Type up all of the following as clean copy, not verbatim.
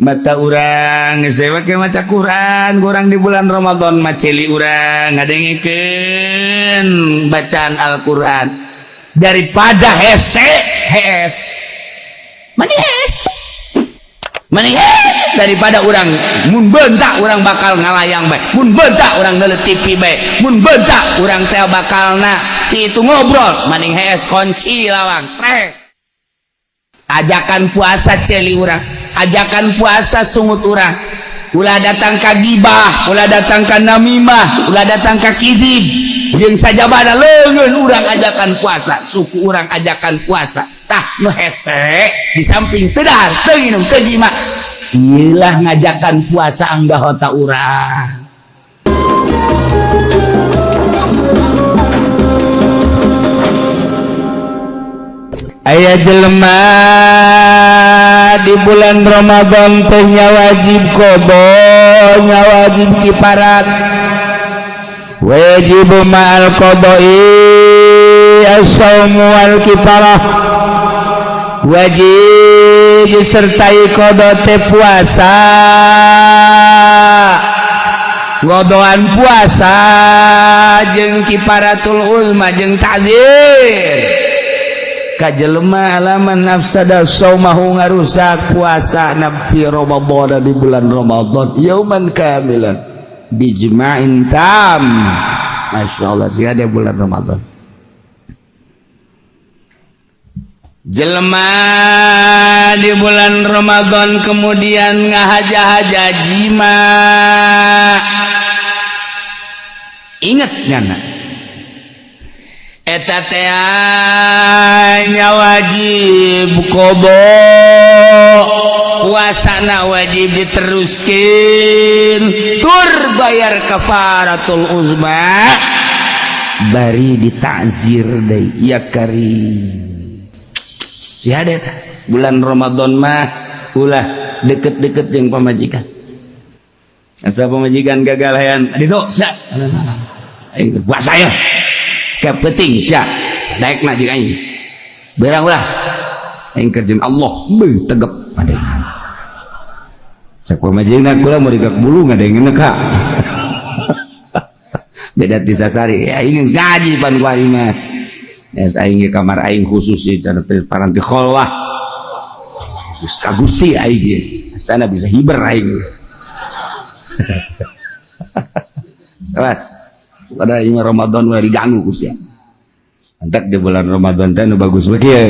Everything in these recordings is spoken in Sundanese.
Mata urang geus we maca Quran, kurang di bulan Ramadan mah ceuli urang ngadengekeun bacaan Al-Qur'an daripada hese hees. Manis. Manis daripada urang mun bentak urang bakal ngalayang bae, mun bentak urang neuleut TV bae, mun bentak urang teh bakalna itu ngobrol, maning hees kunci lawang. Trek. Ajakan puasa ceuli urang, ajakan puasa sungut urang, ulah datang ka gibah, ulah datang ka namimah, ulah datang ka kizib jeung sajabana leungeun urang ajakan puasa, suku urang ajakan puasa. Tah nu hese di samping teu dahar, teu nginum, teu jima, ieu lah ngajakan puasa anggota urang. Aya jelema di bulan Ramadan teh nya wajib qadha, nya wajib kiparat, wajib ma'al qada'i as-saumu wal kifarah, wajib disertai qadha teh puasa, ngodoan puasa jeung kifaratul uzma jeung ta'zir. Ka jelema alaman nafsada saumahu ngarusak puasa fi Ramadan di bulan Ramadan yauman kamilan bijma'in tam. Masya Allah sih ada bulan Ramadan. Jelema di bulan Ramadan kemudian ngahaja-haja jima, ingat nyana eta teh nya wajib qadha, puasana wajib diteruskeun tur bayar kafaratul uzma bari ditazir deui ya karim. Si hade tah bulan Ramadan mah ulah deket-deket jeung pamajikan, asa pamajikan gagal hayan ditu sia aing puasa ya kepenting sia daekna jeung aing beurang ulah aing keur jeung Allah beuh tegep adeng cek pamajikna kula mau digak bulu ngadengeunna ka beda ti sasari aing geus ngaji pan ku aing mah geus aing ge kamar aing khusus ieu cara paranti kholwah geus ka Gusti aing ge sana bisa hiber aing. Sawas pada ima Ramadan ulah diganggu ku sia. Antak di bulan Ramadan teh nu bagus we kieu.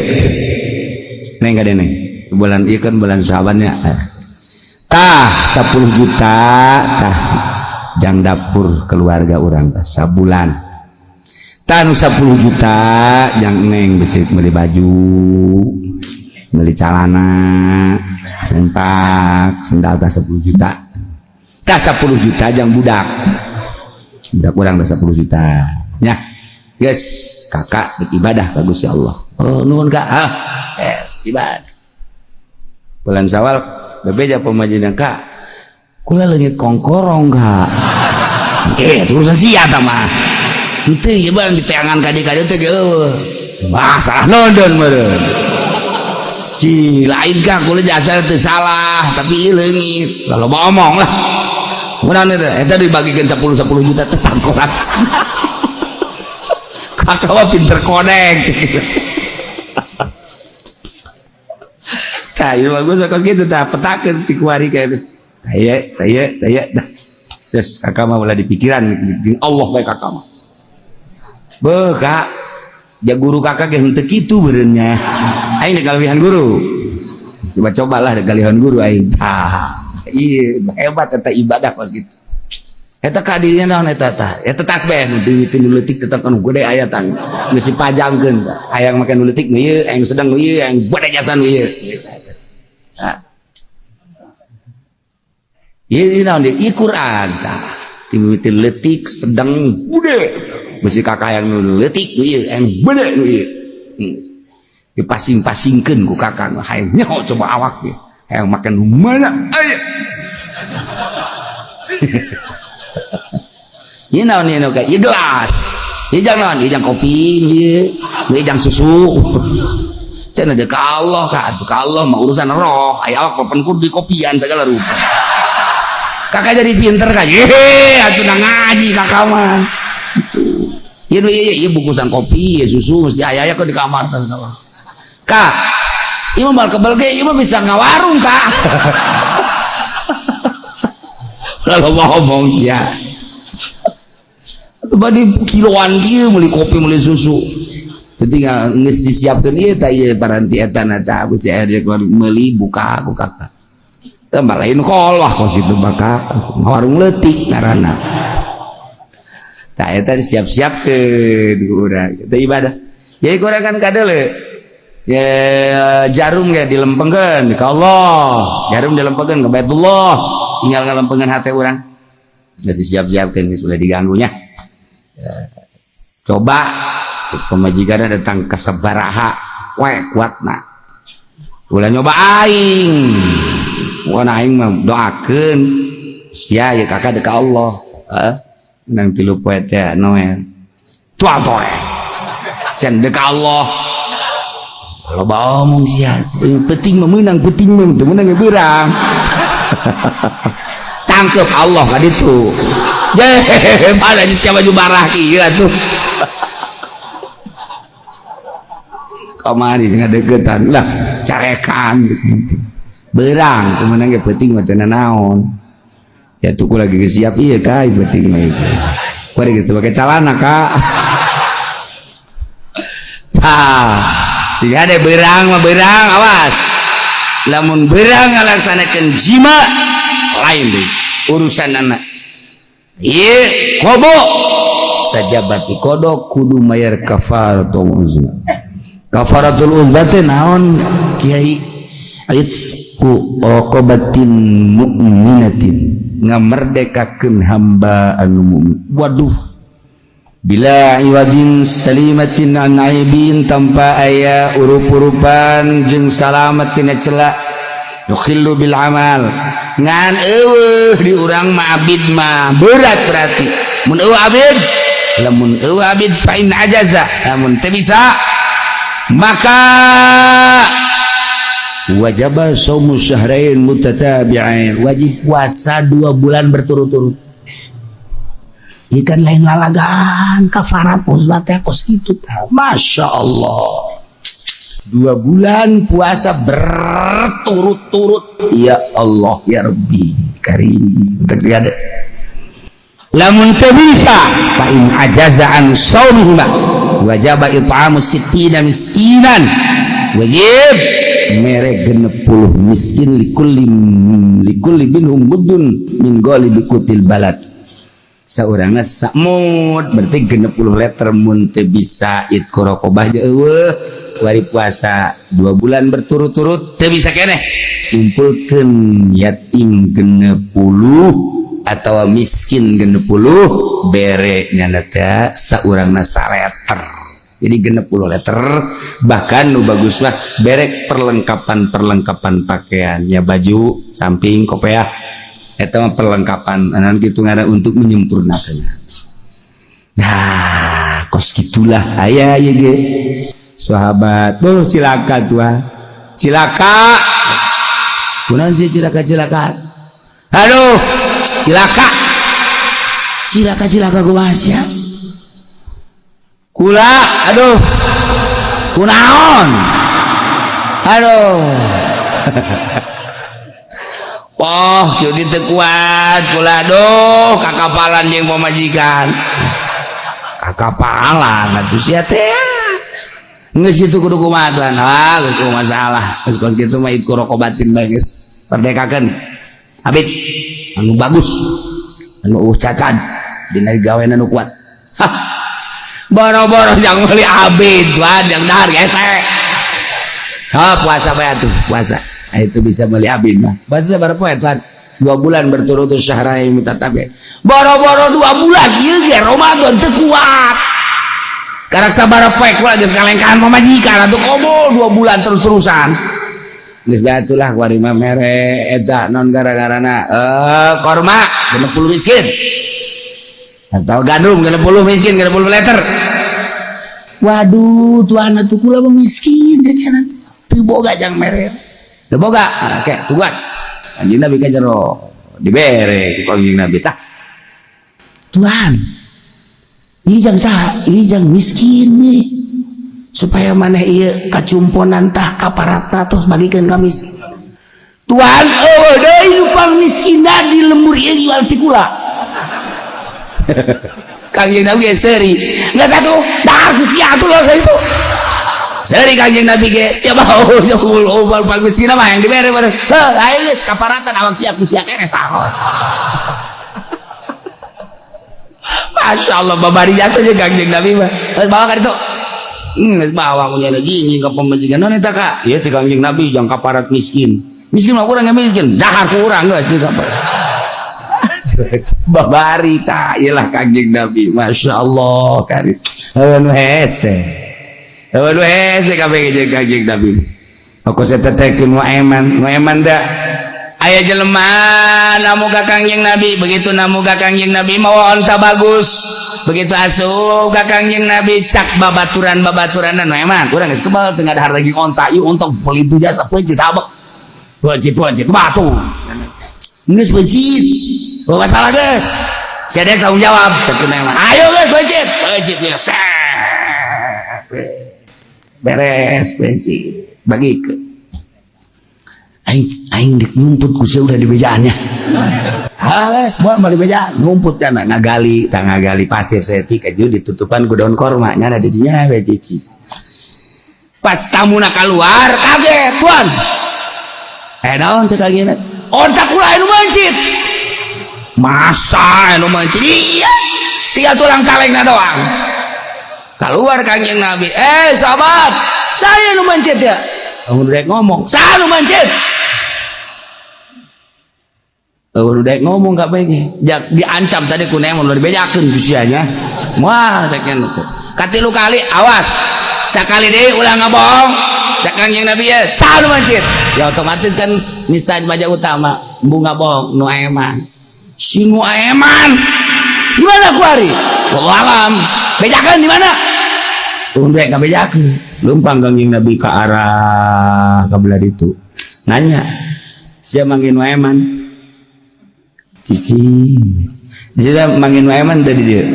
Neng ka neng. Bulan ieu kan bulan Syaban nya. Tah 10 juta tah jang dapur keluarga urang tah sabulan. Tah nu 10 juta jang neng bisi meuli baju, meuli calana, sempak, sendal tah 10 juta. Tah 10 juta jang budak. Budak urang dah 10 juta nya guys, kakak beribadah bagus ya Allah. Oh nuhun kak, hah ibadah bulan Syawal bebeja pamajikan kak kula leungit kongkorong kak, terus sia tah mah henteu ieu bang diteangan ka dieu ka dieu teh eueuh wah salah nonton meureun ci lain kak kula jasa teu salah tapi ieu leungit lalu omong lah. Mudah eta dibagikan 10 juta tetap korak. Kakak mah pinter konek. Tah ieu bagus kos kitu tah petakeun ti kuari kayak taya taya taya. Ses kakak mah ulah dipikiran jeung Allah bae kakak mah. Beuh kak, ja guru kakak ge henteu kitu beureun nya. Aing kalebihan guru. Coba-cobalah kalebihan guru aing. Tah. Iya hebat eta ibadah kos gitu. Eta ka dirinya naon eta tah? Eta tasbih nu dimiti nu leutik tetep anu gede aya tah. Geus dipajangkeun tah. Hayang make nu leutik nu ieu, hayang sedang nu ieu, hayang bade jasan nu ieu. Geus eta. Tah. Ieu naon deui? Ieu Quran tah. Dimiti leutik sedang gede. Bisi kakak hayang nu leutik nu ieu, hayang gede nu ieu. Dipasing-pasingkeun ku kakak hayang nyaho coba awak ge. Yang makan mana ayo. Ieu naon ieu ka ieu gelas. Ieu jang naon? Ieu jang kopi ieu, ieu jang susu. Cenah ka Allah ka atuh, ka Allah mah urusan roh, aya awak papan kudu dikopian segala rupa. Kakak jadi pinter kan? Yehe, atuh na ngaji kakak mah. Itu. Iya, iya, iya, bungkusan kopi, ya, susu, mesti aya aya kok di kamar. Kak, ieu mah mal kebel ge, ieu mah bisa ngawarung, Kak. Lalu mau ngomong sia. Badi kiloan kieu meuli kopi, meuli susu. Tinggal geus disiapkeun ieu tah, ieu paranti eta na tah, aku si air meuli buka aku kakak. Tambah lain kolwah kos gitu maka warung leutik ngaranna. Tah, eta disiap-siapkeun ku urang. Itu ibadah. Jadi kurang kan kadele ya, jarum ge dilempengkeun ka Allah, jarum dilempengkeun ke Baitullah, tinggal ngalempengkeun hate urang. Geus disiap-siapkeun, geus ulah diganggunya. Ya. Coba cek pamajikan datang ke sabaraha we kuatna. Ulah nyoba aing. Wah, aing mah doakeun sia ya kakak deka Allah. Heeh. Nang 3 poe teh Noel. Tua toe. Can deka Allah. Kalau bawa omong sia, penting mah meunang, penting mah teu meunang ge beurang. Tangkep Allah ka ditu. Je, mana sia baju barah kieu atuh. Kamari ngadeukeutan lah carekan. Berang teu meunang ge penting mah teu naon. Ya tuku lagi geus siap ieu ka penting mah ieu. Ku geus teu pake calana ka. Tah, siga de berang mah berang, awas. Lamun berang ngalaksanakeun jima lain deui urusan anak. Ieu kobo sajabati kodok kudu mayar kafaratul uzma. Kafaratul uzma teh naon kiai? Itqu raqabatin mu'minatin, ngamerdekakeun hamba anu mukmin. Waduh, bila iwadin salimatin an aibin, tanpa aya urup-urupan jeung salamet tina cela, yukhillu bil amal, ngan eueuh di urang mah abid mah berat berarti mun eueuh abid. Lamun eueuh abid, fa in ajaza, lamun teu bisa, maka wajaba saumu syahrain mutatabi'ain, wajib puasa 2 bulan berturut-turut. Ikan lain lalagan kafarat uzlah teh kos kitu. Masya Allah, 2 bulan puasa berturut-turut. Ya Allah ya Rabbi karim. Ada lamun teu bisa, fa in ajaza an saumihima wajaba it'amu sittina miskinan, wajib mere 60 miskin, likulli minhum muddun min ghalibi qutil balad, saurangna samud berarti 60 liter. Mun teu bisa itqu raqabah eueuh, wari puasa 2 bulan berturut-turut teu bisa keneh, kumpulkeun yatim 60 atau miskin 60, bere nyana teh saurangna saleter, jadi 60 liter. Bahkan nu bagus mah berek perlengkapan-perlengkapan pakaiannya, baju samping, kopiah, eta mah perlengkapan anan kitu ngaran untuk menyempurnakan. Nah, kos gitulah aya ieu ge sahabat. Tuh cilaka tua, cilaka kunaon sih, cilaka cilaka, aduh cilaka cilaka cilaka, kumaha sia kula, aduh kunaon, aduh. Wah, jadi teu kuat kula, aduh, kakapalan jeung pamajikan, kakapalan atuh sia teh. Geus kitu kudu kumaha tuan? Ah, geus kudu masalah. Geus kos kitu mah itqu raqabatin bae, geus merdekakeun. Abid anu bagus, anu cacad dina gawean anu kuat. Hah. Boro-boro jangan meuli abid tuan, yang dahar gesek. Ha, puasa bae atuh, puasa. Nah, itu bisa beli abid mah. Bahasa berapa poe tuan? 2 bulan berturut-turut, syahrain mutatabi. Boro-boro 2 bulan ieu ge Ramadan teu kuat. Karak sabaraha poe kula geus ngalengkahan pamajikan atuh, komo 2 bulan terus-terusan. Geus bae atulah kuari mah mere eta non gara-garana korma 60 miskin. Atau gandum 60 miskin, 60 liter. Waduh, tuan atuh kula mah miskin. Teu boga jang mere. Teu boga. Oke, tungguan. Kanjeng Nabi ka jero dibere ku Kanjeng Nabi tah. Tuhan, ieu jang saha? Ieu jang miskin nih. Supaya maneh ieu kacumponan tah kaparatna tos bagikeun ka miskin. Tuhan, eueuh deui nu pangmiskinna di lembur ieu jual ti kula. Kangjeng Nabi ge seuri. Enggak satu, dahar ku sia atuh lah itu. Seuri Kangjeng Nabi ge, siapa oh pangmiskinna mah yang dibere bareng. Heuh, aing geus kaparatan awak sia ku sia keneh tahos. Masya Allah, babari jasa jeung Kangjeng Nabi mah. Geus bawa ka ditu. Geus bawa ku nyana jing ka pamajikan. Naon eta ka? Ieu teh Kangjeng Nabi jang kaparat miskin. Miskin mah urang miskin, dahar ku urang geus sih kaparat. Babari tah ieu lah Kangjeng Nabi. Masya Allah kari. Heueuh nu hese. Heueuh nu hese kabeh jeung Kangjeng Nabi. Aku teh nu eman, nu eman da. Aya jelema namu ka Kangjeng Nabi, begitu namu ka Kangjeng Nabi mawa onta bagus. Begitu asup ka Kangjeng Nabi cak babaturan-babaturan nu eman, urang geus kebal teu ngadahar lagi onta, ieu onta pelintu jasa peuncit tabek. Peuncit-peuncit batu. Geus peuncit. Oh masalah geus. Sia dek tanggung jawab cek nu eman. Ayo geus peuncit. Peuncit ya. Beres peuncit. Bagikeun. Aing aing dik ngumput ku sia udah di bejaannya. Halah, buat balik bejaan ngumput kan ngagali, tah ngagali pasir setik aja ditutupan ku daun korma nya di dinya we cici. Pas tamuna keluar kaget, tuan. Naon cek lagi onta kula anu mencit. Masa anu mencit? Iya. Tinggal tulang kalengna doang. Keluar Kangjeng Nabi. Sahabat, saya nu mencit ya. Udah ngomong, saya nu mencit. Udah ngomong gak baiknya. Diancam tadi ku nemon udah dibejakeun ku sia nya. Wah, cek katilu kali awas. Sakali deui ulah ngabohong. Cek Kangjeng Nabi ya, saha nu mencit. Ya otomatis kan nista baja utama bunga bohong nu eman. Si nu eman. Di mana kuari? Wallahu alam. Bejakeun di mana? Udah ngabejakeun. Lumpang Kangjeng Nabi ke arah ka belah ditu. Nanya, sia manggil nu eman? Cicing. Sia manggil nu eman tadi dia.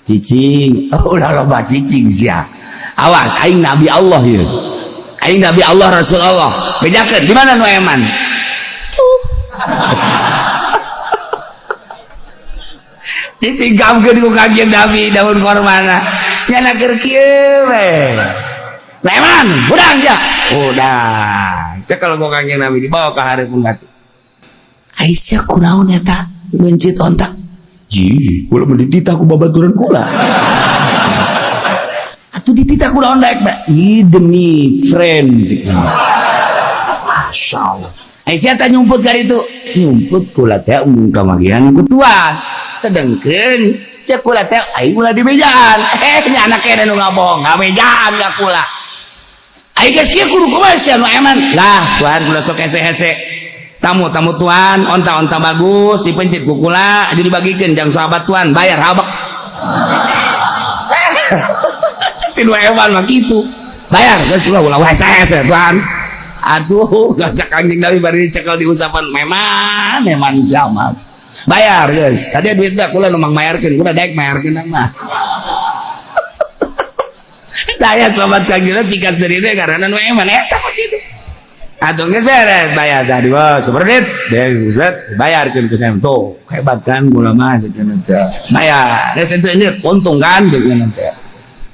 Cicing. Oh, ulah loba cicing sia. Awas, aing Nabi Allah ieu. Aing Nabi Allah Rasul Allah. Bejakeun di mana nu eman? Tuh. Disingkapkeun ku Kangjeng Nabi daun kormana. Nya keur kieu we. Nu eman, hudang sia. Hudang. Cekel ku Kangjeng Nabi dibawa ka hareupeun batu. Aisyah kunaon eta mencit onta. Ji, kula mah dititah ku babaturan kula. Atuh dititah ku naon daek bae? Ih demi friend. Masya Allah. Aisyah teh nyumput ka ditu. Nyumput kula teh embung kamagian ku tuan. Sedengkeun cek kula teh aing ulah dibejaan. Nya anak kene nu ngabohong, ngabejaan ka kula. Aing geus kieu kudu kumaha sia nu eman? Lah, tuan kula sok hese-hese. Tamu-tamu tuan, onta-onta bagus, dipencit ku kula, jadi dibagikan jang sahabat tuan, bayar habek. Si nu eman mah kitu. Bayar, geus ulah ulah hese-hese tuan. Aduh, gajah Kangjeng Nabi bari dicekel diusapan memang, memang siapa. Bayar geus. Tadi duit dah kula nu mang mayarkeun, kula daek mayarkeun mah. Saya sobat Kangjeng Nabi pikat seurina karena nu eman eta kos kitu. Atuh geus beres bayar tadi bos, seperti beres bayarkeun ku saya. Tuh, hebat kan kula mah sakeun teh. Bayar. Geus ente ini untung kan sakeun teh.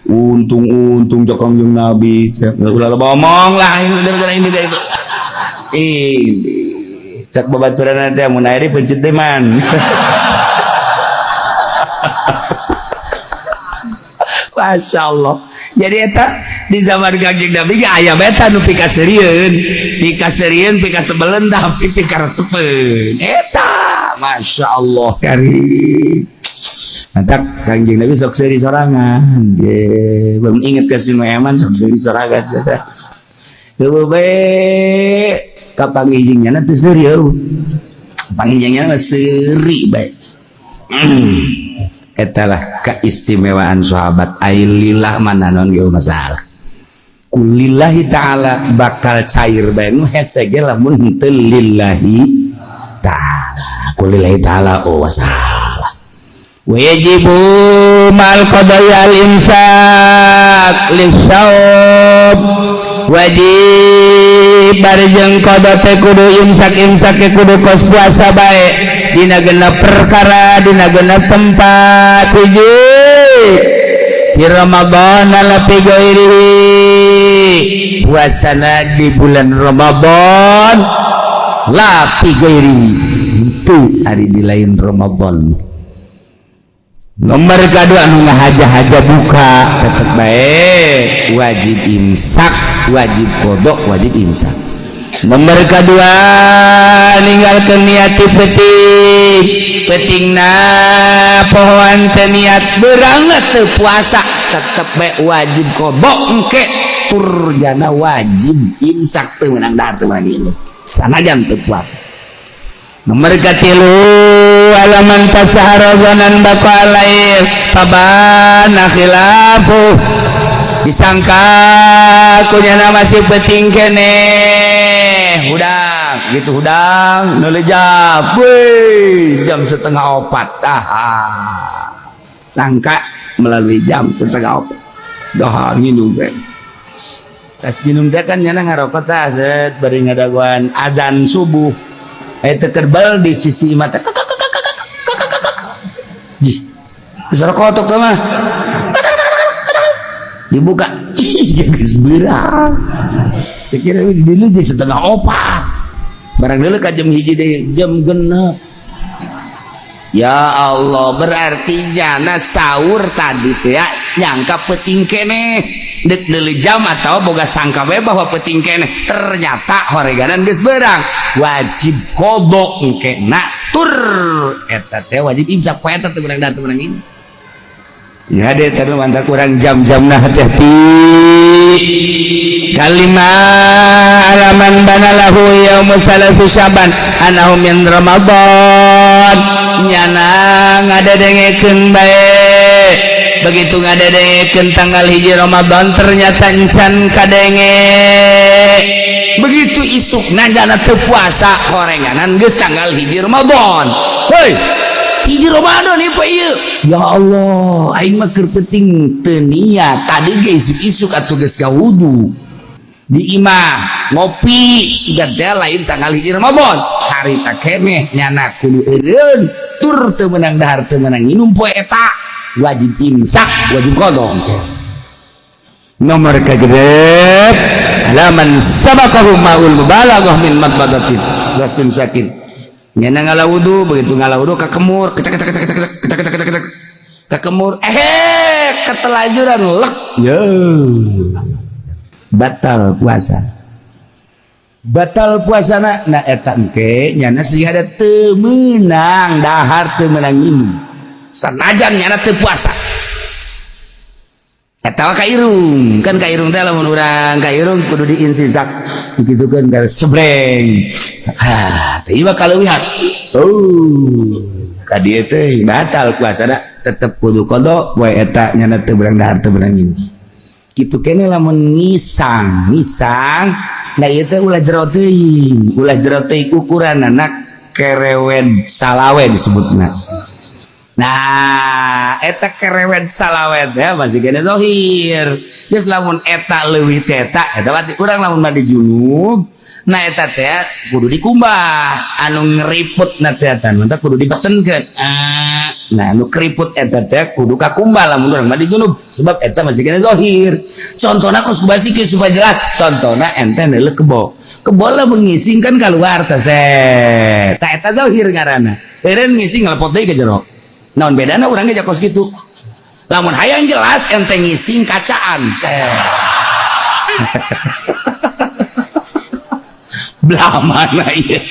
Untung-untung cek Kangjeng Nabi. Ulah loba omong lah ini gara-gara ini dari itu. Ini cek babaturan teh mun aya di pencit teh man. Masya Allah. Jadi eta di zaman Kangjeng Nabi ge aya beta nu pikaseurieun, pikaseurieun, pikasebeleun tapi pikaresepeun. Eta Masya Allah karim. Mantap Kangjeng Nabi sok seuri sorangan. Ye, belum inget ka si nu eman sok seuri sorangan. Heueuh bae ka pangijingnya teu seuri eueuh. Pangijingnya mah seuri bae. Eta lah keistimewaan sahabat. Ailillah mana non ge masalah. Ku lillahi ta'ala bakal cair bae. Nu hese ge lamun henteu lillahi ta'ala. Ku lillahi ta'ala, oh, salah. Wajibu mal qada'i al imsak lisawm, wajib barjeng qada teh kudu imsak. Imsak ke kudu kos puasa bae dina genep perkara, dina genep tempat. Hiji, di Ramadan la fi ghairihi, puasana di bulan Ramadan, la fi ghairihi, itu hari di lain Ramadan. Nomor kedua, anu ngahaja-haja buka tetep baik wajib imsak, wajib qada, wajib imsak. Nomor kedua, ninggalkeun niat ti peuting. Peutingna pohoan teu niat beranget teu puasa, tetep bae wajib qada engke, tur jana wajib imsak, teu meunang dahar, teu meunang minum sanajan teu puasa. Nomor katilu, ala man tasahara zanan baqa lail fabana khilafu, disangka kunyana masih peuting kene hudang gitu, hudang nelejap, wih, jam 3.30. Ah, sangka melalui jam 3.30 dahar nginum teh. Tas nginum teh kan nyana ngarokok tah, set, bari ngadaguan azan subuh, eh, tekerbal di sisi mata. Jih, suara kotok tuh mah. Dibuka, ih, geus beurang. Saya kira dulu di 3.30, barang dulu ka jam 1 deh, jam 6. Ya Allah, berarti jana sahur tadi teh ya, nyangka peuting keneh dek deuli jam atau boga sangka we bahwa peuting keneh, ternyata horeganan geus beurang, wajib qada engke na, tur eta teh wajib imsak poe eta, teu meunang teu meunang ini. Ya deh, tadi mantap kurang jam-jam. Nah, hati-hati. Kalima, ala man bana lahu yaumu tsalatsu Syaban annahu min Ramadan, nyana ngadedengekeun bae. Begitu ngadedengekeun tanggal 1 Ramadan, ternyata encan kadenge. Begitu isuk jana teu puasa, horenganan geus tanggal 1 Ramadan. Hei, 1 Ramadan ieu, Pak, ieu. Ya Allah, aing mah keur peuting teu niat tadi ge, isuk-isuk atuh geus gawudu di imah ngopi, sudah teh lain tanggal 1 Ramadan hari tak keneh. Nyana kudu eureun tur teu meunang dahar, teu meunang nginum poe eta, wajib imsak, wajib qada. Nomor kagenep, ala man sabaqahu maul mubalaghah min madmadatin wa sakin, nyana ngala wudu. Begitu ngala wudu kakemur, kecak kecak kecak kecak kecak kecak kecak kecak, kakemur, eh, ketelajuran lek, yo batal puasa, batal puasa. Nah, eta engke nyana sehingga teu meunang dahar, teu meunang minum sanajan nyana teu puasa. Eta mah ka irung kan, ka irung teh lamun urang ka irung kudu diinsisak begitu kan, ka sebreng. Ha, teh mah kaleuwihan. Oh, ka dieu teh batal puasa da, tetep kudu qada poe eta, nyana teu beurang dahar, teu beurang minum. Kitu kene lamun ngisang ngisang. Nah, ieu teh ulah jero teuing, ulah jero teuing, ukuranana kerewed salawe disebutna. Nah, eta kerewed salawet ya masih kene zahir. Geus, lamun eta leuwih teh eta, eta berarti urang lamun mandi junub. Nah, eta teh kudu dikumbah anu ngeriput na teh, eta mantap kudu dibetenkeun. Ah, nah, anu keriput eta teh kudu kakumbah lamun urang mandi junub, sebab eta masih kene zahir. Contohna kos basi supaya jelas, contohna ente neuleuh kebo. Kebo lamun ngising kan keluar teh set. Tah, eta zahir ngaranna. Eureun ngising ngalepot deui ke jero. Naon bedana urang ge kos kitu? Lamun hayang jelas, ente ngising kacaan. Set. Belah mana ieu?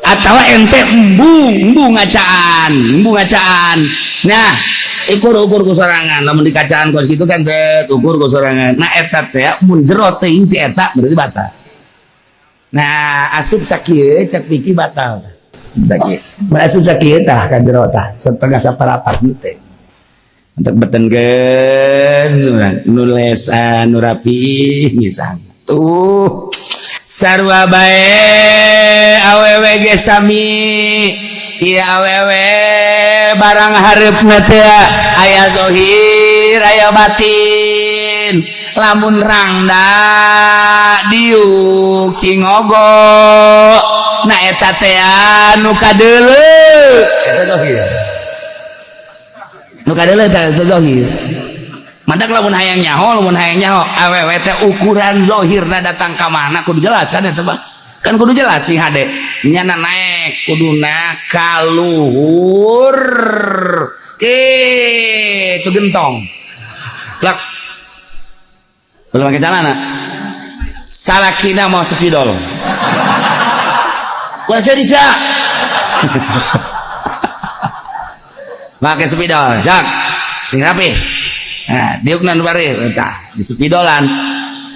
Atau ente embung, embung ngacaan, embung ngacaan. Nah, ukur-ukur ku sorangan, lamun di kacaan kos kitu kan teh ukur ku sorangan. Nah, eta teh mun jero teuing ti eta berarti batal. Nah, asup sakieu cek piki batal. Sakit. Mun asup sakieu tah ka jero tah setengah saparapat teh. Untuk betenkeun nu lesan, nu rapi ngisang. Tuh sarua bae awewe ge sami. Ieu awewe barang hareupna teh aya zahir, aya batin. Lamun rangda diuk cingogo, nah eta teh nu kadeuleu, eta zahir. Nu kadeuleu teh eta zahir. Mantak lamun hayang nyaho awewe teh ukuran zahirna datang ka mana kudu jelas kan eta mah. Kan kudu jelas sih hade. Nyana naek kuduna kaluhur itu gentong. Plak. Belum pakai celana. Salakina mau spidol. Kuasa bisa. Pakai spidol, jak. Sing rapi. Nah, diukna nu bari tah di spidolan.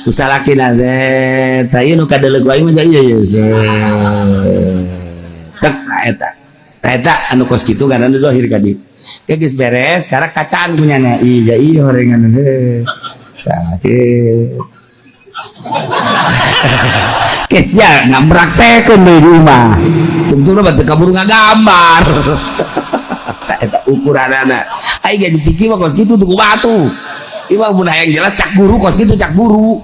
Ku salakina teh, tah ieu nu kadeuleu ku aing mah ieu ieu. Tek nah eta. Tah eta anu kos kitu kan anu zahir ka dieu. Ke geus beres, sekarang kacaan punyanya. Iya iya horengan heuh. Tah kieu. Kesya ngapraktekeun deui di imah. Tungtungna mah teu kaburu ngagambar. Tah eta ukuranana. Aing ge dipikir mah kos kitu tuku batu. Ieu mah mun hayang jelas cak guru kos kitu cak guru.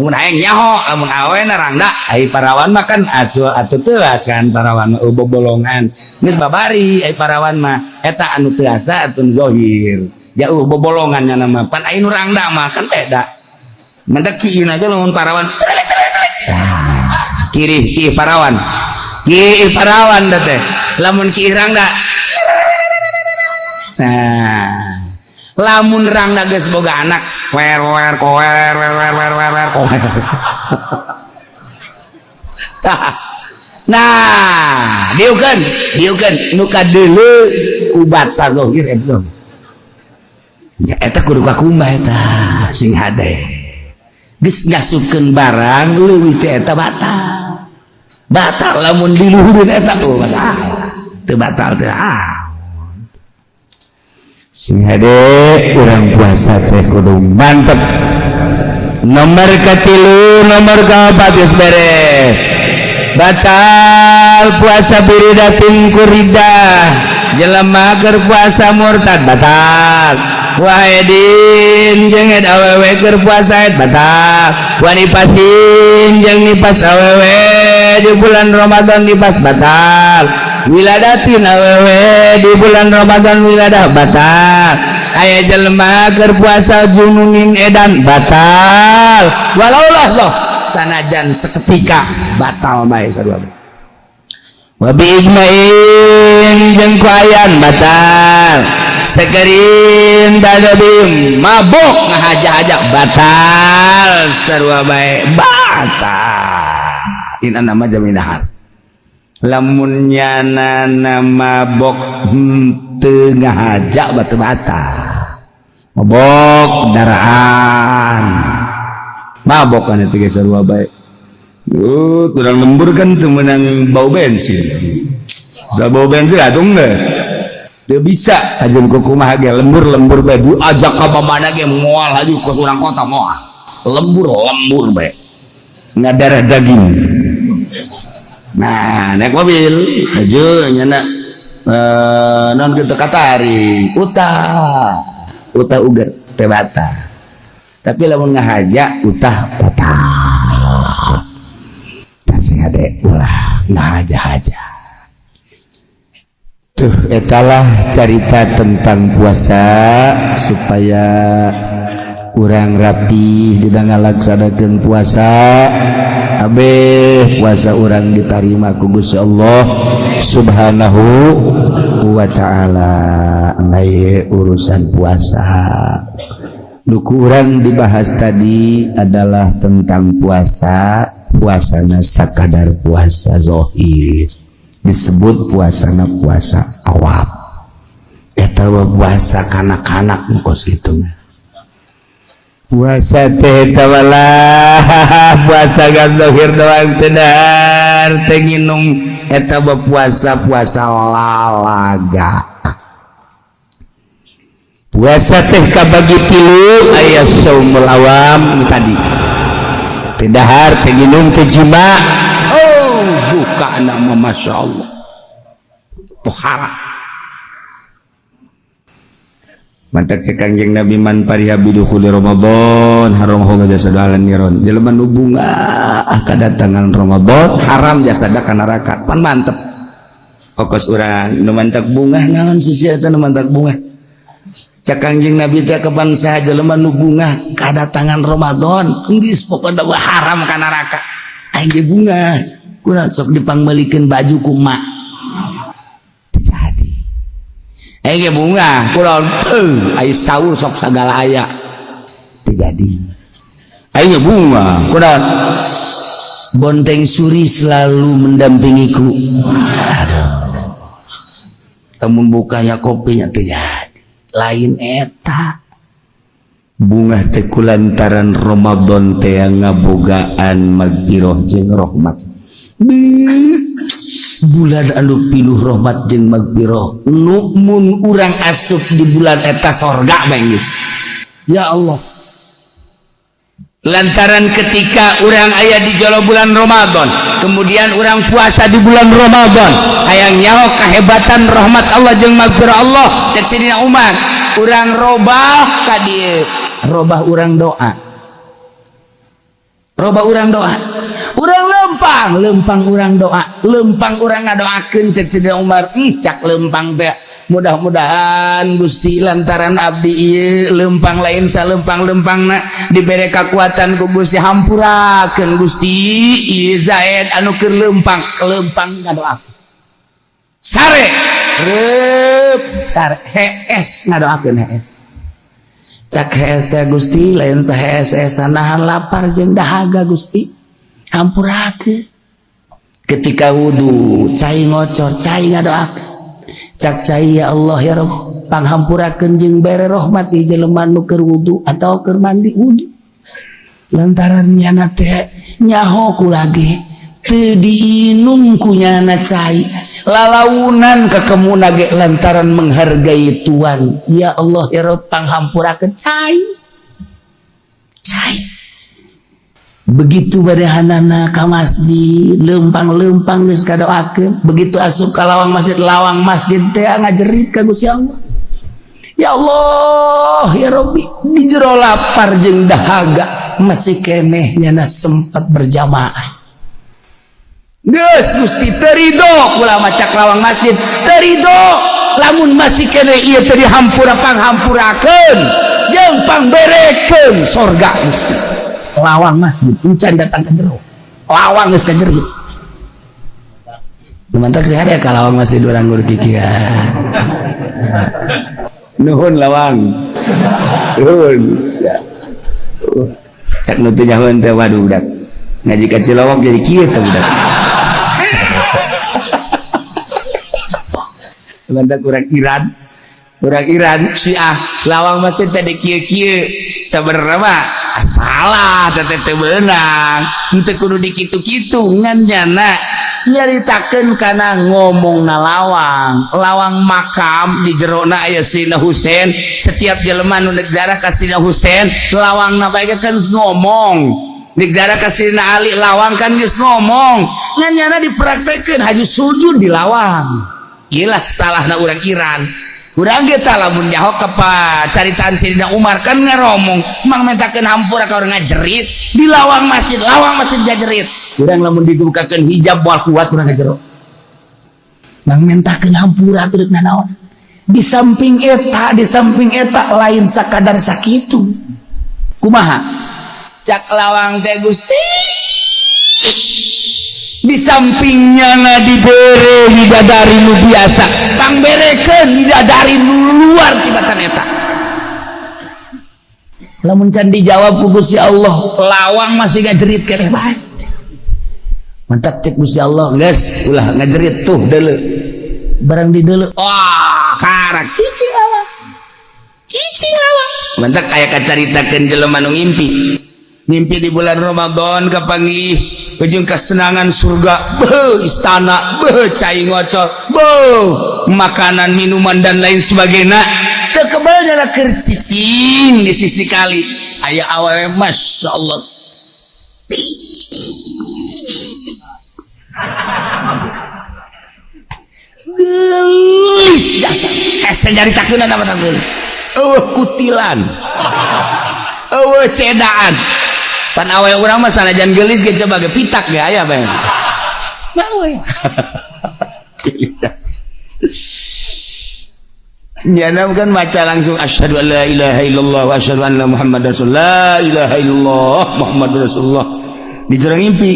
Mun hayang nyaho lamun awena rangda, ai parawan mah kan asu atuh teuas kan parawan mah bobolongan. Geus babari ai parawan mah eta anu teuasna atuh zahir. Jauh bobolongan nya mah pan ai nu rangda mah kan beda. Mendak kieu aja lamun parawan. Kiri ki parawan. Ki parawan da teh. Lamun ki rangda. Nah, lamun rangda geus boga anak, wer wer kower wer wer wer wer wer kower. Tah. Nah, diukeun, diukeun nu kadeuleu ku batal zahir eta. Ya eta kudu kakumbah eta sing hade. Geus ngasupkeun barang leuwih teh eta batal. Batal lamun diluhureun eta oh masalah. Teu batal teh ah. Sing hade urang puasa teh kudu mantep. Nomor katilu, nomor kaopat geus beres. Batal puasa biridatin kuridah. Jelema keur puasa murtad batal. Wahidin jeung haid awewe keur puasa haid batal. Wanifasin jeung nipas awewe di bulan Ramadan nipas batal. Wiladatin awewe di bulan Ramadan wiladah batal. Aya jelema keur puasa junungin edan batal. Walaulah loh sanajan seketika batal bae sarua. Wa bi ijma'in jeung kuayan batal. Segerin badabim mabok ngahaja-haja batal sarua bae batal. Ina nama jaminahan. Lamun nyana mabok teu ngahaja batu batal. Mabok daraan. Mabok kan itu ge sarua bae. Kurang lembur kan teu meunang bau bensin. Sa bau bensin atuh geus. Teu bisa ajeun kumaha ge lembur-lembur bae diajak ka mana ge moal haju kos urang kota moal. Lembur-lembur bae. Ngadarah daging. Nah, naik mobil maju nyana non kitu katari utah. Utah uger teh batal. Tapi lamun ngahaja utah batal. Sing hade ulah ngahaja-haja. Tuh etalah carita tentang puasa supaya urang rapi di ngalaksanakeun puasa. Abeh puasa urang ditarima ku Gusti Allah Subhanahu wa taala. Nah, urusan puasa nu kurang dibahas tadi adalah tentang puasa. Puasana sakadar puasa zohir disebut puasana puasa awam eta puasa kanak-kanak kos kitu. Puasa teh eta walah puasa gan zohir doang teu dahar teu nginum eta puasa puasa lalaga. Puasa teh kabagi tilu, aya saumul awam tadi, teu dahar, teu nginum, teu jima. Oh, buka nama, Masya Allah, pohala. Mantak cek Kangjeng Nabi, man fariha bidukhuli Ramadan haramahu jasada ala niron. Jelema nu bungah kadatangan Ramadan, haram jasada ka neraka. Pan mantep. Okos urang nu mantak bungah naon sih eta nu mantak bungah? Cek Kangjeng Nabi teh, kapan saha jelema nu bungah kadatangan Ramadan, geus pokona haram ka neraka. Aing ge bungah. Kurang sok dipangmeulikeun baju ku emak. Jadi aing ge bungah, kurang ai sahur sok sagala aya. Teu jadi. Aing ge bungah, kurang bonteng suri selalu mendampingiku. Aduh. Kamu bukanya kopinya teu jadi. Lain eta. Bungah teh kulantaran Ramadan teh ngabogaan magfirah jeung rahmat. Beuh, bulan anu pinuh rahmat jeung magfirah. Nu mun urang asup di bulan eta, sorga bae geus. Ya Allah. Lantaran ketika urang aya di jolo bulan Ramadan, kemudian urang puasa di bulan Ramadan, hayang nyaho kehebatan rahmat Allah jeung magfirah Allah, cek Sidina Umar, urang robah ka dieu, Robah urang doa. Robah urang doa. Urang lempang, lempang urang doa, lempang urang ngadoakeun, cek Sidina Umar, cak lempang teh, mudah-mudahan Gusti, lantaran abdi ieu lempang lain salempang-lempangna, dibere kekuatan ku Gusti, hampurakeun Gusti ieu Zaid anu keur lempang, lempang ngadoakeun. Sare reup sare, hees ngadoakeun, hees. Cak hees teh, Gusti, lain sahees nahan lapar jeung dahaga, Gusti, hampurakeun. Ketika wudu, cai ngocor, cai ngadoakeun. Cak cai, ya Allah, ya Rabb, panghampurakeun jeung bere rahmat di jelema nu keur wudu atau keur mandi wudu, lantaran nyana teh nyaho ku lagi teu diinum ku nyana cai, lalaunan kakemuna ge lantaran menghargai tuan. Ya Allah, ya Rabb, panghampurakeun. Cai, cai begitu badehanana ka masjid, lempang-lempang geus kadoakeun. Begitu asup ka lawang masjid, lawang masjid teh ngajerit ka Gusti Allah, ya Allah, ya Rabbi, di jero lapar jeung dahaga masih keneh nyana sempat berjamaah. Geus Gusti, teu ridho kula, cak lawang masjid, teu ridho lamun masih keneh ieu teu dihampura. Panghampurakeun jeung pangberekeun sorga, Gusti. Lawang masjid encan datang ke jero, lawang geus ka jero. Mantap sih ya kalau lawang masjid urang gur kikian. Nuhun lawang, nuhun. Cak nu teu nyahoan teh, waduh, budak ngaji ka Cilawak jadi kieu teh budak. Mantap urang Iran, urang Iran Syiah, lawang masjid tadi kieu-kieu. Sabenerna mah salah teh, teu beunang, henteu kudu dikitu-kitu, ngan nyana nyaritakeun kana ngomong na lawang, lawang makam di jerona aya Sayyidina Husain. Setiap jelema nu nek ziarah ka Sayyidina Husain, lawangna bae kan geus ngomong. Nek ziarah ka Sayyidina Ali, lawang kan geus ngomong, ngan nyana dipraktekeun haju sujud di lawang. Gila, salahna urang Iran. Urang ge tah lamun nyaho ka caritaan Sayyidina Umar kan ngaromong mang mentakeun hampura ka urang ngajerit di lawang masjid, lawang masjid ngajerit. Urang lamun dibukakeun hijab moal kuat urang ka jero. Mang mentakeun hampura teu nanaon. Di samping eta, di samping eta, lain sakadar sakitu. Kumaha? Cak lawang teh, Gusti, di sampingnya na dibere bidadari nu biasa, pangberekeun bidadari nu luar tibatan eta. Lamun can dijawab ku Gusti Allah, lawang masih ngajerit keneh bae. Mantak cek Gusti Allah, geus ulah ngajerit, tuh deuleu. Barang di deuleu, wah, karak cicing lawang, cicing lawang. Mantak aya kacaritakeun jelema nu ngimpi. Mimpi di bulan Ramadan kapanggih ujung kesenangan surga, beuh istana, beuh cai ngocor, beuh makanan, minuman, dan lain sebagainya. Teu kebal nyala keur cicing di sisi kali aya awewe, Masya Allah, gelis dasar, hese nyaritakeun apa tah geulis, eueuh kutilan, eueuh cedaan. Pan awe urang mah sanajan geulis ge coba ge pitak ge aya bae. Nah we. Geulis dasar. Nyana kan baca langsung asyhadu an la ilaha illallah wa asyhadu anna Muhammadar rasulullah, la ilaha illallah Muhammadur Rasulullah. Di jero ngimpi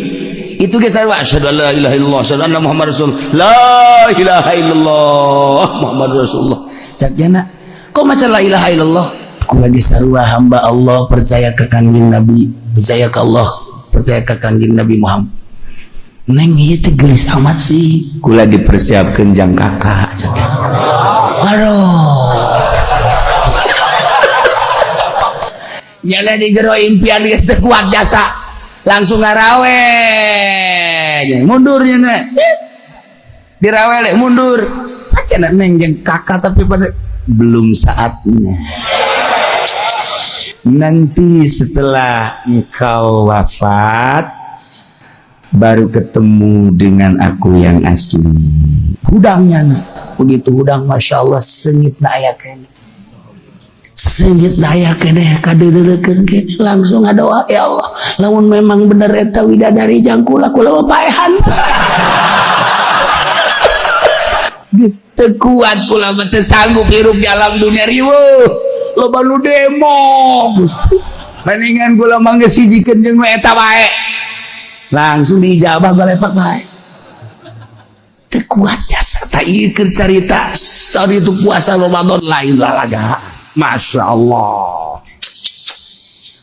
itu ge sarua, asyhadu an la ilaha illallah, asyhadu anna Muhammadar rasulullah, la ilaha illallah Muhammadur Rasulullah. Cak jana, kok maca la ilaha illallah? Ku lagi sarua hamba Allah, percaya ke Kangjeng Nabi, percaya ke Allah, percaya ke Kangjeng Nabi Muhammad. Neng, ieu teh geulis amat sih. Kula dipersiapkeun jang kakak cak. Aduh. Nyala di jero impian geus teu kuat jasa. Langsung ngarawe. Mundur nya. Sit. Dirawele mundur. Pancen neng jeung kakak, tapi pada belum saatnya. Nanti setelah engkau wafat baru ketemu dengan aku yang asli. Hudangnya nah. Begitu hudang, Masya Allah, sengit na aya keneh. Sengit na aya keneh kadeuleukeun keneh, langsung ngadoa, ya Allah, lamun memang bener eta widadari jang kula, kula mah paehan. Geus teu kuat kula mah, teu sanggup hirup di alam dunia riweuh. Loba nu demo Gusti. Mendingan kula mah geus hijikeun jeung nu eta bae. Langsung diijabah balepak bae. Teu kuat jasa ta ieu keur carita sorry itu puasa Ramadan lain lalaga. Masya Allah.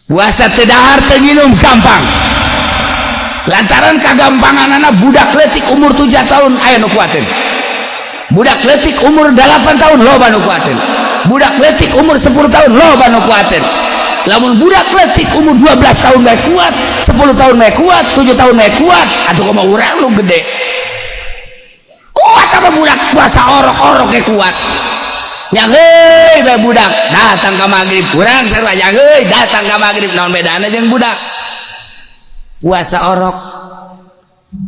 Puasa teu dahar teu nginum gampang. Lantaran kagampanganana budak leutik umur 7 tahun aya nu kuateun. Budak leutik umur 8 tahun loba nu kuateun. Budak leutik umur 10 tahun loba nu kuateun. Lamun budak leutik umur 12 tahun bae kuat, 10 tahun bae kuat, 7 tahun bae kuat, atuh kumaha urang nu gede. Kuat apa budak puasa orok-orok ge kuat. Yang heuy bae budak datang ka magrib, urang sarua yang heuy datang ka magrib, naon bedana jeung budak? Puasa orok.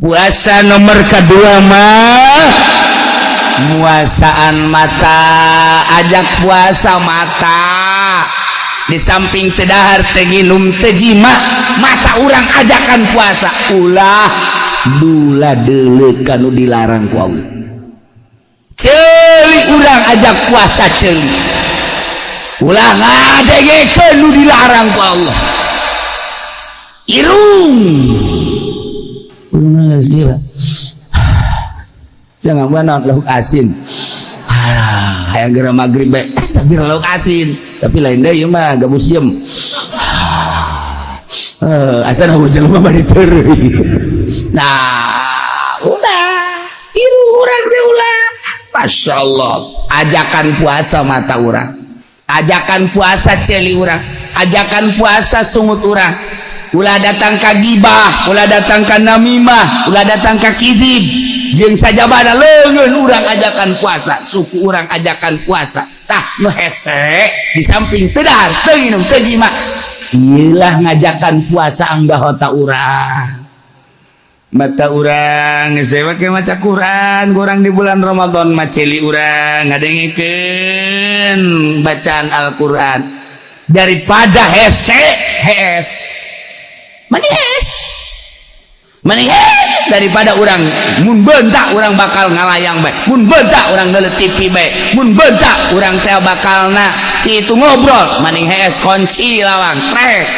Puasa nomor kedua mah muasaan mata, ajak puasa mata. Di samping teu dahar teu nginum teu jima, mata urang ajakan puasa, ulah dula deuleuh kanu dilarang ku Allah. Ceuli urang ajak puasa ceuli. Ulah ngadengekeun nu dilarang ku Allah. Irung. Urang geus gila. Jangan mana lauk asin. Ah, hayang geura magrib bae, sabir lauk asin. Tapi lain deui ieu mah gabus sieum. Asana jelema bari teureui. Nah, ulah irung urang teh ulah. Masya Allah, ajakan puasa mata urang, ajakan puasa ceuli urang, ajakan puasa sungut urang. Ulah datang ka gibah, ulah datang ka namimah, ulah datang ka kizib. Jeung sajabana leungeun urang ajakan puasa, suku urang ajakan puasa. Tah nu hese di samping teu dahar, teu nginum, teu jima. Ieulah ngajakan puasa anggota urang. Mata urang geus we maca Quran, kurang di bulan Ramadan mah ceuli urang ngadengekeun bacaan Al-Qur'an. Daripada hese, hees. Manis. Manis daripada urang mun bentak urang bakal ngalayang bae, mun bentak urang neuleut TV bae, mun bentak urang teh bakalna itu ngobrol, maning hees kunci lawang trek.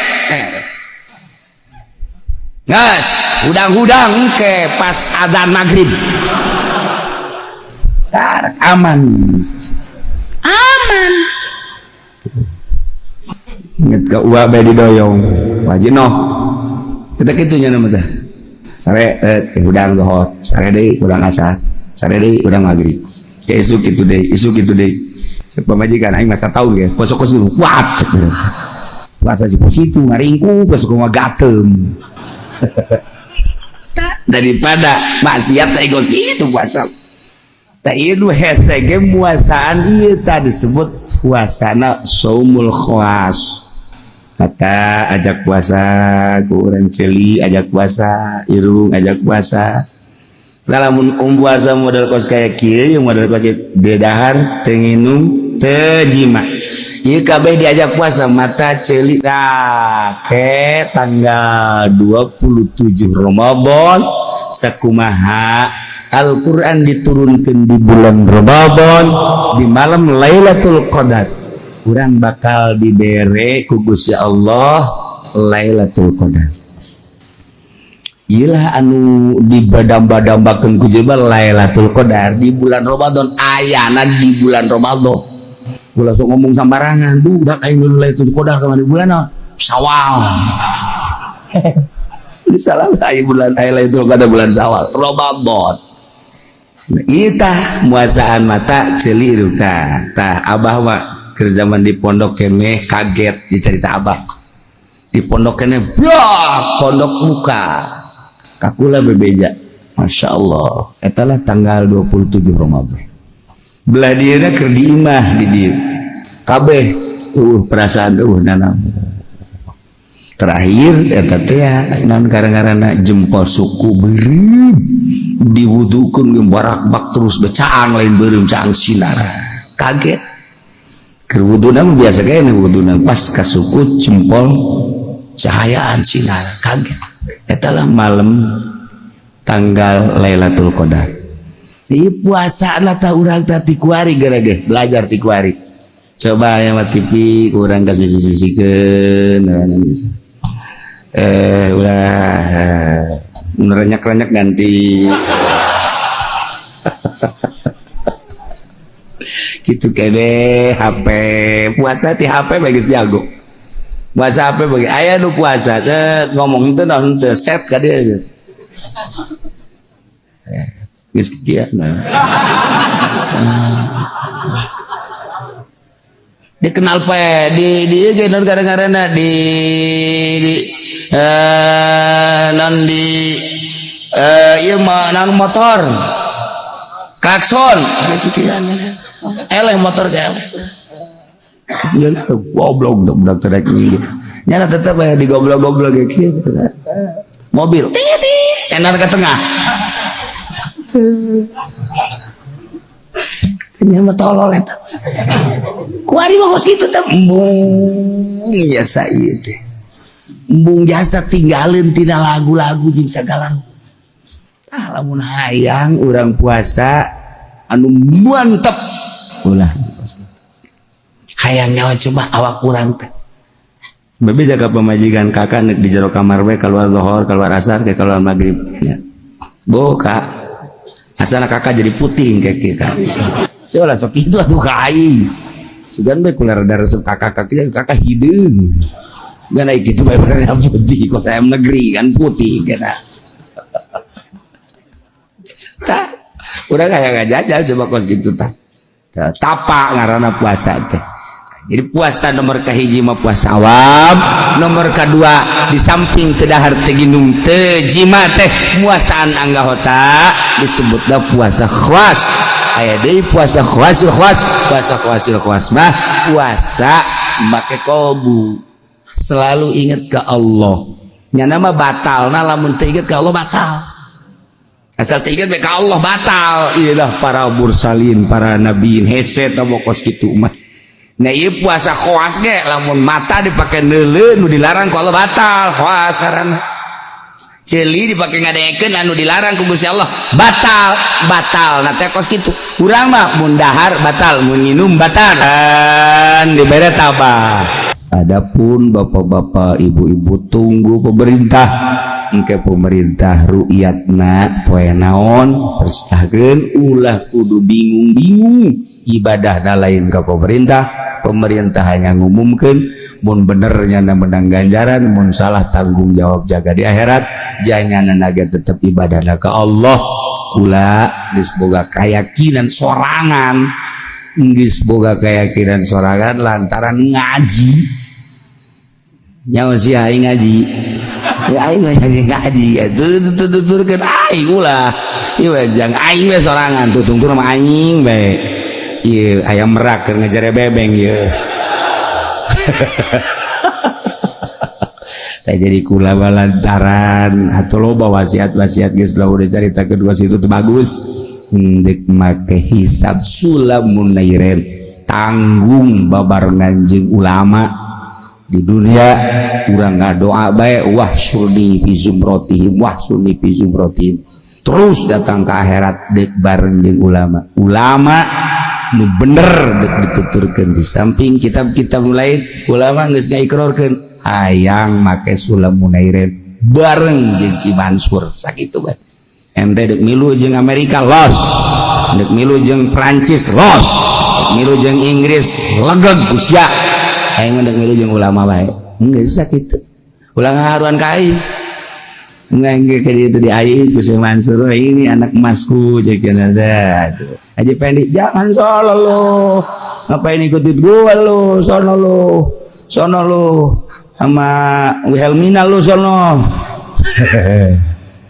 Gas, hudang-hudang ke pas azan maghrib. Tar, aman. Aman. Ingat ke uak bae didoyong. Wajib noh. Kita kitu nya nama teh. Sare hudang lohor, sare deui hudang asar, sare deui hudang maghrib. Ya isuk kitu deui, isuk kitu deui. Cek pamajikan aing masa tahu ge, kosok-kosok kuat cek. Puasa si positu ngaringkuk geus kumaha gatem. Daripada maksiat teh geus kitu puasa. Tah ieu nu hese ge muasaan ieu tah disebut puasana saumul khawas. Kata ajak puasa ku urang ceuli, ajak puasa irung, ajak puasa. Lamun puasa model kos kayak kieu, yang model kos teu dahar, teu nginum, teu jima. Ieu kabeh diajak puasa mata ceuli. Nah, ke tanggal 27 Ramadan sakumaha Al-Qur'an diturunkan di bulan Ramadan di malam Lailatul Qadar. Urang bakal dibere ku Gusti Allah Lailatul Qadar. Iyalah anu dibadamba-dambakeun ku jelema Lailatul Qadar di bulan Ramadan, ayana di bulan Ramadan. Ulah sok ngomong sambarangan, budak aing Lailatul Qadar kamari bulan naon? Syawal. Salah aya bulan aya Lailatul Qadar bulan Syawal, Ramadan. Ieu tah muasaan mata ceuli tah. Tah abah mah keur zaman di pondok keneh kaget dicerita abah. Di pondok keneh brak pondok muka. Kakula bebeja. Masya Allah. Eta lah tanggal 27 Ramadan. Belah dieuna keur di imah di dieu. Kabeh perasaan nanam. Terakhir eta teh naon karang-karana jempol suku beureum diwudukeun ge barakbak terus becaang lain beureum caang sinar. Kaget. Keur wuduna mah biasa kene wuduna pas ka suku jempol cahayaan sinar kaget. Eta lah malam tanggal Lailatul Qadar. Di puasa lah tah urang tah ti kuari gara ge belajar ti kuari. Coba yang TV kurang kasih sisi-sisikeun ulah renyak-renyak ganti. Gitu kene HP puasa ti HP bagus jago. Puasa HP bagi aya nu puasa teh ngomong teh naon teh set ka dia. Geus kieu nah. Dikenal pe di ieu ge non gara-garana di non di ieu mah naon motor. Klakson. Eleh motor ge eleh. Goblok budak terek nih. Nyana tetep aya di goblok-goblok ge kieu. Mobil titit enar ke tengah. Nya mah tolol eta. Kuari mah kos kitu teh embung jasa ieu teh. Embung jasa tinggalin tina lagu-lagu jeung sagala. Tah lamun hayang urang puasa anu mantep ulah. Hayang nyawa coba awak urang teh. Bebe jaga pemajikan kakak nek di jero kamar we keluar zuhur, keluar asar, ke keluar maghrib. Ya. Bo kak. Asana kakak jadi puting kayak kita. Soalnya sok itu atuh ka aing. Sugan bae kula rada resep kakak kakak kakak hideung. Gak naik gitu bae warna putih kok saya negeri kan putih kena. Tah, urang kayak nggak jajal coba kos gitu tah. Tapa ngaranna puasa teh. Jadi puasa nomor kahiji mah puasa awam, nomor kedua di samping teu dahar teu ginum teu jima teh muasaan anggahota disebutna puasa khawas. Aya deui puasa khawasil khawas, puasa khawasil khawas mah puasa make kolbu. Selalu ingat ke Allah. Nyana mah batalna lamun teu inget ka Allah batal. Asal teu inget ka Allah batal. Iyalah para mursalin, para nabiin hese tah kos kitu mah. Nah ieu puasa khawas ge lamun mata dipake neuleu nu dilarang ku Allah batal khawas karana. Ceuli dipake ngadengekeun anu dilarang ku Gusti Allah batal, batal. Nah teh kos kitu. Urang mah mun dahar batal, mun nginum batal. Dan dibere tabah. Adapun bapak-bapak, ibu-ibu tunggu pemerintah. Engke pemerintah ru'yatna poe naon persahkeun ulah kudu bingung-bingung. Ibadah lain ke pemerintah, pemerintah hanya ngumumkan mun benernya menang ganjaran, mun salah tanggung jawab jaga di akhirat. Jangan naga tetap ibadah ke Allah. Kula geus boga keyakinan sorangan, geus boga keyakinan sorangan lantaran ngaji. Nyawa si aing ngaji. Ya aing mah ngaji ngaji. Tuturkeun aing ulah. Ieu jang aing we sorangan tutungtur mah aing bae. Ieu ayam merak keur ngejere bebeng ieu. Tah jadi kula lantaran atau loba wasiat-wasiat geus lah udah carita kedua situ tuh bagus. Ndek make hisab sulamun nairen tanggung babarengan jeung ulama di dunia urang ngadoa bae wah surni fi zumratihim wah surni fi zumratihim terus datang ke akhirat dek bareng jeung ulama ulama nu bener dek dituturkeun di samping kitab-kitab lain ulama geus ngaikrarkeun hayang make sulamun nairen bareng jeung Ki Mansur sakitu bae ente dek milu jeung Amerika los dek milu jeung Prancis los dek milu jeung Inggris legeg usia aing mah dek milu jeung ulama bae geus sakitu ulah ngaharuan ka aing enggak ke ditu di aing ku si Mansur ini anak emasku cek ada tuh Haji Pendi jangan sono lo ngapain ikutin gua lo sono lo sono lo sama Wilhelmina lo sono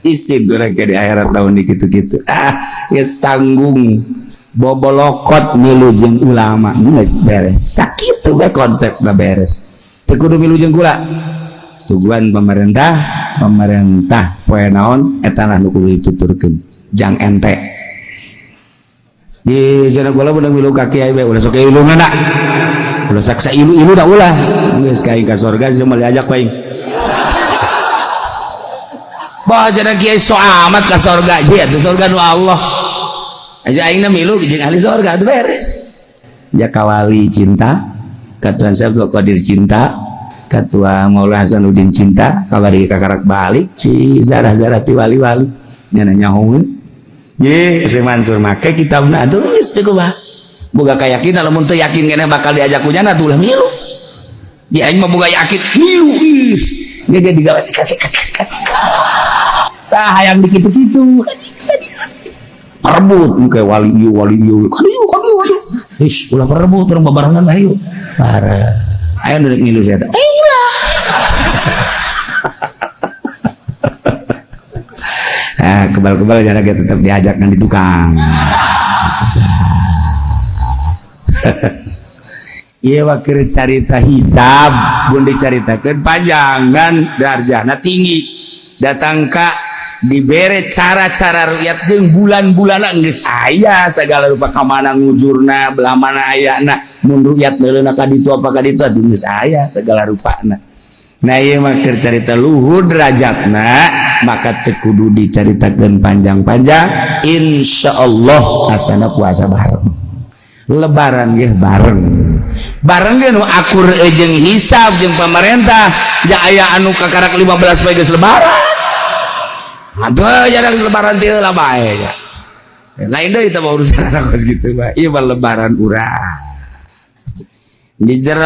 isin mereka di akhirat tahun gitu-gitu ah geus tanggung bobolokot milu jeung ulama geus beres sakitu bae konsepna beres teu kudu milu jeung kula tuguan pemerintah pemerintah poe naon eta lah nu kudu dituturkeun jang ente di cenah kula udah milu ka kiai bae ulah sok iluna da ulah saksa ilu-ilu da ulah geus ka ka sorga geus moal diajak paing bah cenah kiai so amat ka sorga ieu atuh sorga nu Allah aja aingna milu jeung ahli sorga atuh beres ya kawali cinta ka Tuhan Syekh Qadir cinta Ketua Maulana Hasanuddin cinta kabari kakarak balik si zarah-zarah ti wali-wali nya nyahoeun ye si Mansur make kitabna atuh geus teu kumaha boga kayakinan lamun teu yakin keneh bakal diajak ku nyana atuh ulah milu di aing mah boga yakin milu geus dia dia digawe tah hayang dikitu-kitu perebut kayak wali ieu wali ieu kan ieu kan ieu ieu ulah perebut urang babarengan ayo bareng ayo nu ngilu saya teh ulah nah, kebal-kebal jangan tetap diajakkan di tukang iya wakil carita hisab bun dicaritakeun panjangan darjahna tinggi datang ka dibere cara-cara rukyat jeung bulan-bulanan geus aya segala rupa ka mana ngujurna belah mana ayana mun rukyat meuleuna ka ditu apa ka ditu atuh geus aya segala rupana. Nah ieu mah keur carita luhur derajatna maka teu kudu dicaritakeun panjang-panjang insyaallah asana puasa bareng lebaran ge bareng bareng ge nu akur jeung hisab jeung pamarentah ja aya anu kakarak 15 poe geus lebaran aduh jarang lebaran teu lah bae ya lain deui teh urusan anak kos kitu mah ieu mah lebaran urang di jero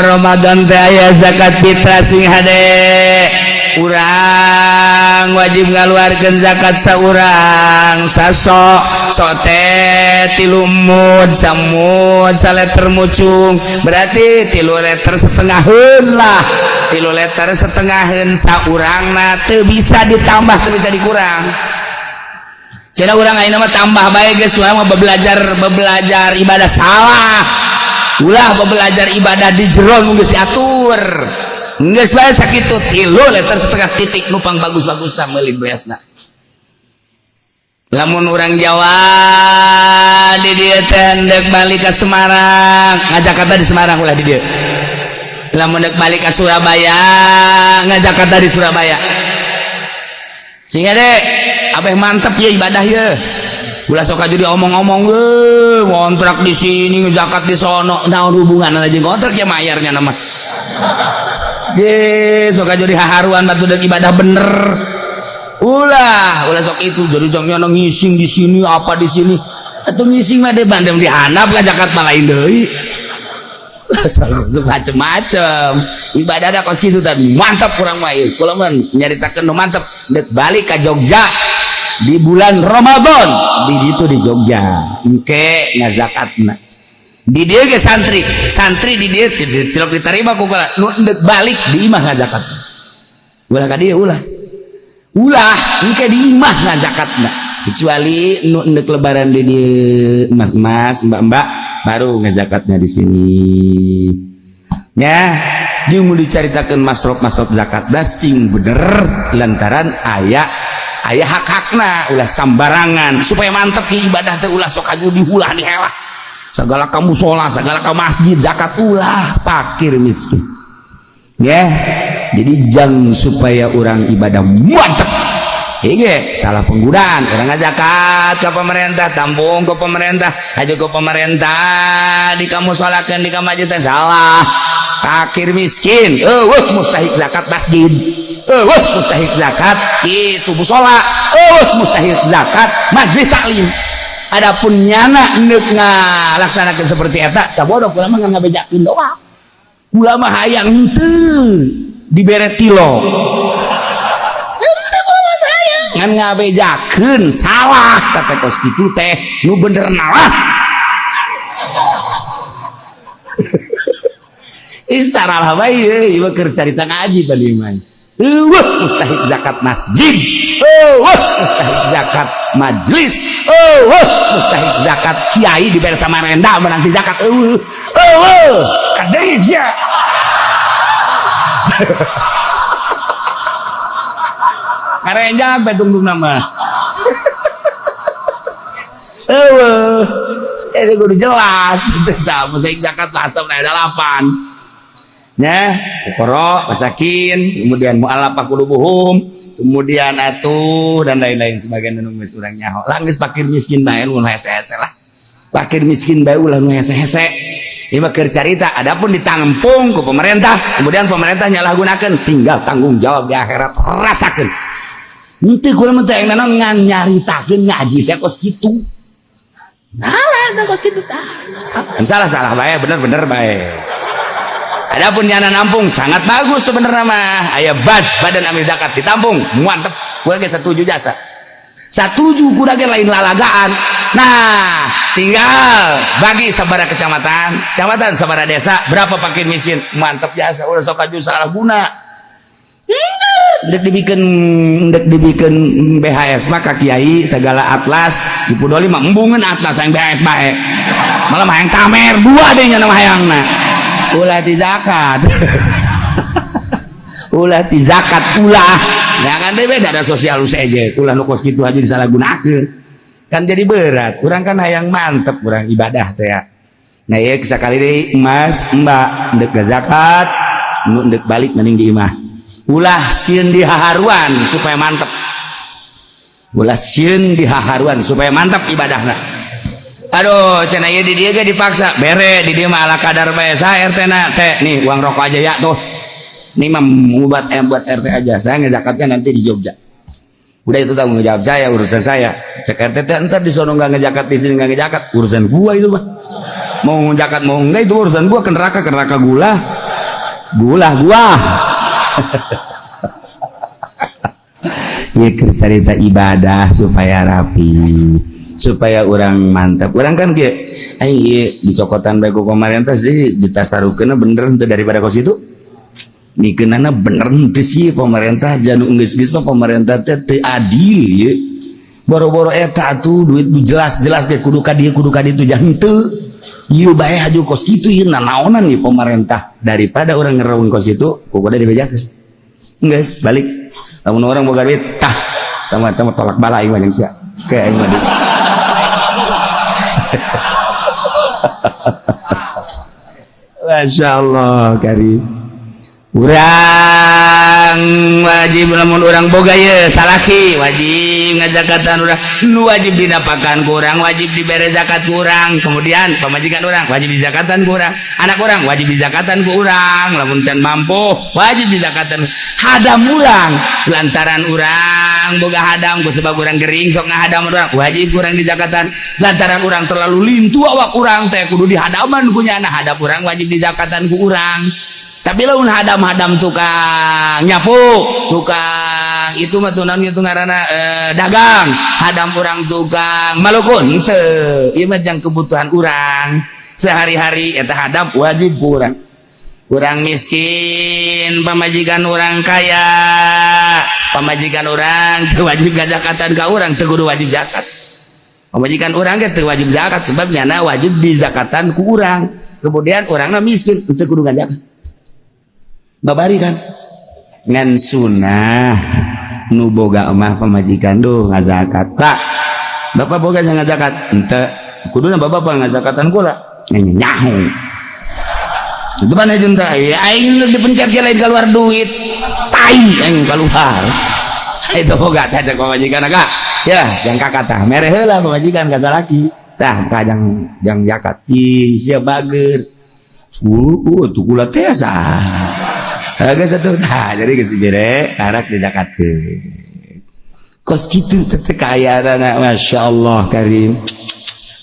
Ramadan teh aya zakat fitrah sing hade urang wajib ngaluarkeun zakat saurang saso sote 3 mud samud saleter mucung berarti 3 liter setengaheun lah 3 liter setengaheun saurangna teu bisa ditambah teu bisa dikurang cenah urang ayeuna mah tambah bae geus urang mah bebelajar ibadah salah ulah belajar ibadah di jero geus diatur geus bae sakitu 3 liter setengah titik nupang bagus-bagusna meuli beasna lamun urang Jawa di dieu teh hendeuk balik ka Semarang ngajakarta di Semarang ulah di dieu lamun deuk balik ka Surabaya ngajakarta di Surabaya sehingga deh abeh mantep ya ibadah ya ulah sok aja diomong-omong ngontrak di sini zakat di sono naon hubungan aja ngontrak ya mayarnya nama ye sok aja dihaharuan batu deuk ibadah bener ulah ulah sok itu jadi jangan ngising di sini apa di sini atau ngising mah deh bandem di handap lah zakat mah lain deui macem-macem ibadah ada kos kitu tadi mantap kurang mah ieu kula mah nyaritakeun nu mantep deuk balik ka Jogja di bulan Ramadan di ditu di Jogja engke ngazakatna Di dieu ge santri, santri di dieu tilok diterima ku kula nu endek balik di imah ngazakat. Ulah ka dieu ulah. Ulah engke di imah ngazakatna. Kecuali nu endek lebaran di dieu mas-mas, mbak-mbak baru ngazakatnya di sini. Ya, jeung mun dicaritakeun masrof-masrof zakat da sing bener lantaran aya aya hak-hakna, ulah sambarangan supaya mantep di ibadah teh, ulah sok aju dihulah dihelah segala ka musola, segala ka masjid zakat, ulah fakir miskin ya. Jadi jang supaya orang ibadah mantep. Iya, salah penggunaan orang zakat ke pemerintah, tampung ke pemerintah, aja ke pemerintah di kamu solakan di kamu aja salah. Fakir miskin, eueuh mustahik zakat masjid, eueuh mustahik zakat itu musola, eueuh mustahik zakat majlis taklim. Adapun nyana neuk ngalaksanakeun seperti eta, sabodoh kula mah ngabejakeun doang. Kula mah hayang henteu dibere tilo. Ngan ngabejakeun salah tapi kos kitu teh nu bener nalah. Ih saralah bae ieu keur carita ngaji tadi mah. Eueuh mustahik zakat masjid, eueuh mustahik zakat majlis, eueuh mustahik zakat kiai dibere Samarinda menang di zakat eueuh. Eueuh kadeng sia. Karenjak bae tungtung nama. Eueuh itu kudu jelas. Tah mustahik zakat lasem ada 8. Ya, fuqara, masakin, kemudian mu'allafah qulubuhum, kemudian atuh dan lain-lain sebagian nu geus urang nyaho. Lah geus fakir miskin bae nu hese-hese lah. Fakir miskin bae ulah nu hese-hese. Ieu mah keur carita, adapun ditampung ku pemerintah, kemudian pemerintah nyalahgunakeun, tinggal tanggung jawab di akhirat rasakeun. Henteu kula mah teh naon ngan nyaritakeun ngaji teh kos kitu. Nah, lah kos kitu tah. Salah-salah bae, bener-bener bae. Adapun nyana nampung sangat bagus sebenarnya mah. Aya bas badan amil zakat ditampung, mantep. Gua ge setuju jasa. Setuju kuda ge lain lalagaan. Nah, tinggal bagi sabara kecamatan, kecamatan sabara desa, berapa fakir miskin, mantep jasa. Udah sok aju salah guna. Dek dibikin BHS mah ka kiai segala atlas, Cipudoli mah embungeun atlas yang BHS bae. Malah mah hayang tamer dua deh nya mah hayangna. Ulah ti zakat. Ulah ti zakat ulah. Ya kan deh beda ada sosial aja. Ulah nu kos kitu aja disalahgunakeun. Kan jadi berat. Urang kan hayang mantep urang ibadah teh ya. Nah ya sekali deui emas mbak ndek zakat nu ndek balik mending di imah. Ulah sieun di haharuan supaya mantep. Ulah sieun di haharuan supaya mantep ibadahna. Aduh, cenah ieu di dieu ge dipaksa. Bere di dieu mah ala kadar bae sa RT na teh. Nih uang rokok aja ya tuh. Nih mah buat buat RT aja. Saya ngezakatnya nanti di Jogja. Udah itu tanggung jawab saya, urusan saya. Cek RT teh entar di sono enggak ngezakat, di sini enggak ngezakat, urusan gua itu mah. Mau ngezakat mau enggak itu urusan gua, ke neraka gula. Gula gua. Ieu cerita ibadah supaya rapi, supaya orang mantap. Orang kan kieu aing ieu dicokotan bae ku pemerintah sih ditasarukeunna bener henteu daripada kos itu. Mikeunana bener henteu sih pemerintah janu geus-geus mah pemerintah teh teu adil ieu. Boro-boro eta atuh duit du jelas-jelas ge kudu ka dieu kudu ka ditu jah henteu. Ieu bae haju kos kitu ieu nanaonan ieu pemerintah daripada orang ngereung kos itu ku kudu dibejakeun. Geus balik. Lamun orang boga duit tah tama-tama tolak bala aing mah jeung sia. Ke aing mah. Masya Allah karim. Urang wajib lamun urang boga ye salaki wajib ngazakatan urang, nu wajib dinapakan ku urang, wajib dibere zakat ku urang, kemudian pamajikan urang wajib dizakatan ku urang, anak urang wajib dizakatan ku urang, lamun can mampu wajib dizakatan hadam urang, lantaran urang boga hadam ku sebab urang gering sok ngahadam urang wajib urang dizakatan, lantaran urang terlalu lintu awak urang teh kudu dihadaman ku nyana hadap urang wajib dizakatan ku urang. Tapi lamun hadam-hadam tukang nyapu, tukang itu mah tuh naon itu ngaranna dagang, hadam urang tukang malukun teu, ieu mah jang kebutuhan urang. Sehari-hari eta hadap wajib ku urang. Urang miskin, pamajikan urang kaya, pamajikan urang teu wajib ngazakatan ka urang, teu kudu wajib zakat. Pamajikan urang ge teu wajib zakat, sebab nyana wajib dizakatan ku urang. Kemudian urangna miskin, teu kudu ngazakat. Babari kan ngan sunah nu boga mah pamajikan duh ngazakat. Pak, bapak boga ngazakat henteu? Kuduna bapak apa ngazakatan kula nyaho itu mana jeung teh aing dipencet ge lain keluar duit, tai aing keluar itu. Boga teh cek pamajikan ka ya jang kakak tah mere heula pamajikan ka salaki tah ka jang jang zakat. Ih, sia bager tuh kula teh sah. Geus atuh tah, jadi geus dibere karak dizakatkeun kos kitu teh kaayaan. Masya Allah karim.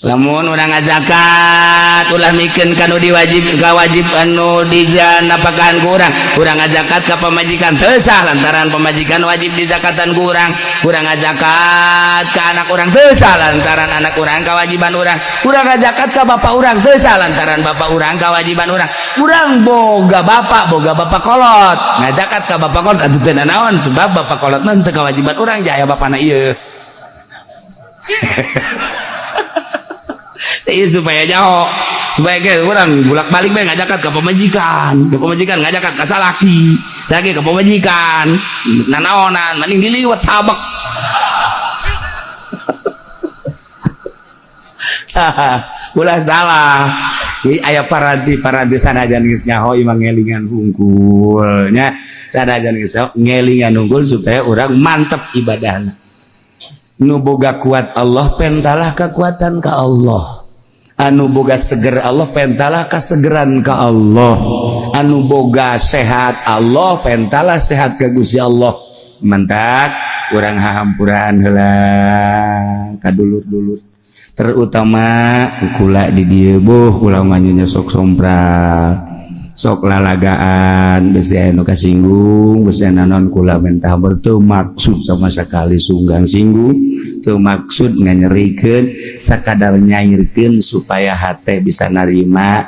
Lamun urang ngazakat, ulah mikeun kanu diwajib kawajib anu dijanapakan ku urang. Urang ngazakat ka pamajikan teu sah, lantaran pamajikan wajib dizakatan ku urang. Urang ngazakat ka anak urang teu sah, lantaran anak urang kawajiban urang. Urang ngazakat ka bapak urang teu sah, lantaran bapak urang kawajiban urang. Urang boga bapak, boga bapak kolot, ngazakat ka bapak kolot atuh teu naon, sebab bapak kolot mah teu kawajiban urang, jaya bapana ieu. Iya, supaya jauh, supaya ke orang bolak balik bae ngajakat ke pemajikan, ke pemajikan, ngajakat ke salaki salaki ke pemajikan, nanaonan mending diliwat sabak. Ulah salah. Jadi aya paranti paranti sanajan geus nyaho imang ngelingan hungkul nya, sanajan geus ngelingan hungkul supaya orang mantep ibadahna. Nu boga kuat Allah, pentalah kekuatan ka Allah. Anu boga seger Allah, pentalah kasegeran ka Allah. Anu boga sehat Allah, pentalah sehat ka Gusti Allah. Mentak urang hahampuran heula ka dulur-dulur, terutama kula di dieu. Boh, kula mah nya sok sompral, sok lalagaan, besi anu kasinggung, besi nanon. Kula mentah teu maksud sama sekali sunggang singgung, teu maksud nganyerikeun, sakadar nyairkeun supaya hate bisa narima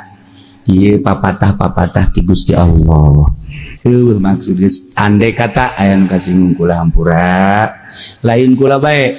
ieu papatah-papatah ti Gusti Allah. Heuh, maksud geus andai kata aya nu kasinggung, kula hampura. Lain kula bae,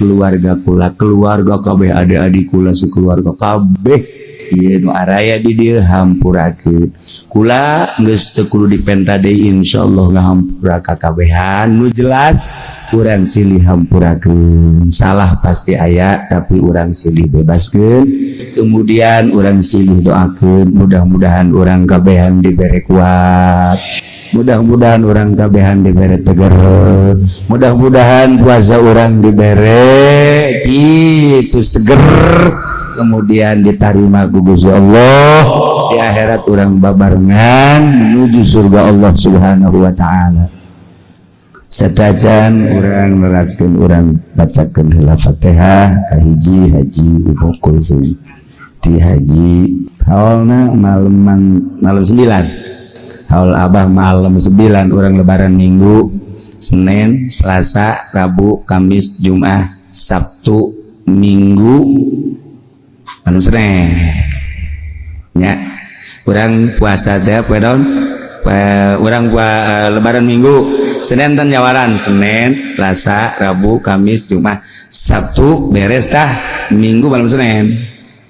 keluarga kula, keluarga kabeh, adik-adik kula, sekeluarga kabeh ieu nu araya di dieu hampurakeun. Kula geus teu kudu dipenta deui, insyaallah ngahampura ka kabehan. Nu jelas urang silih hampurakeun. Salah pasti aya, tapi urang silih bebaskeun, kemudian urang silih doakeun. Mudah-mudahan urang kabehan dibere kuat, mudah-mudahan urang kabehan dibere tegar, mudah-mudahan puasa urang dibere gitu seger, kemudian diterima ku Gusti Allah. Di akhirat urang babarengan menuju surga Allah Subhanahu wa taala. Satajan urang neraskeun, urang bacakeun heula Fatihah kahiji Haji Ummu Kulsum ti haji haulna malaman malam 9, haul Abah malam 9. Urang lebaran Minggu, Senin, Selasa, Rabu, Kamis, Jumat, Sabtu, Minggu, malam Senin nya. Urang puasa teh poe naon? Urang lebaran Minggu, Senin tan nyawaran. Senin, Selasa, Rabu, Kamis, Jumat, Sabtu, beres tah Minggu malam Senin.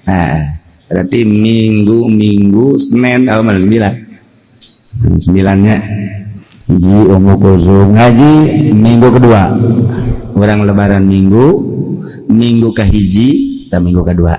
Nah, berarti Minggu, Minggu, Senin, oh, malam 9, sembilannya hiji Ummu Kulsum ngaji minggu kedua. Urang lebaran Minggu, minggu kahiji dan minggu kedua.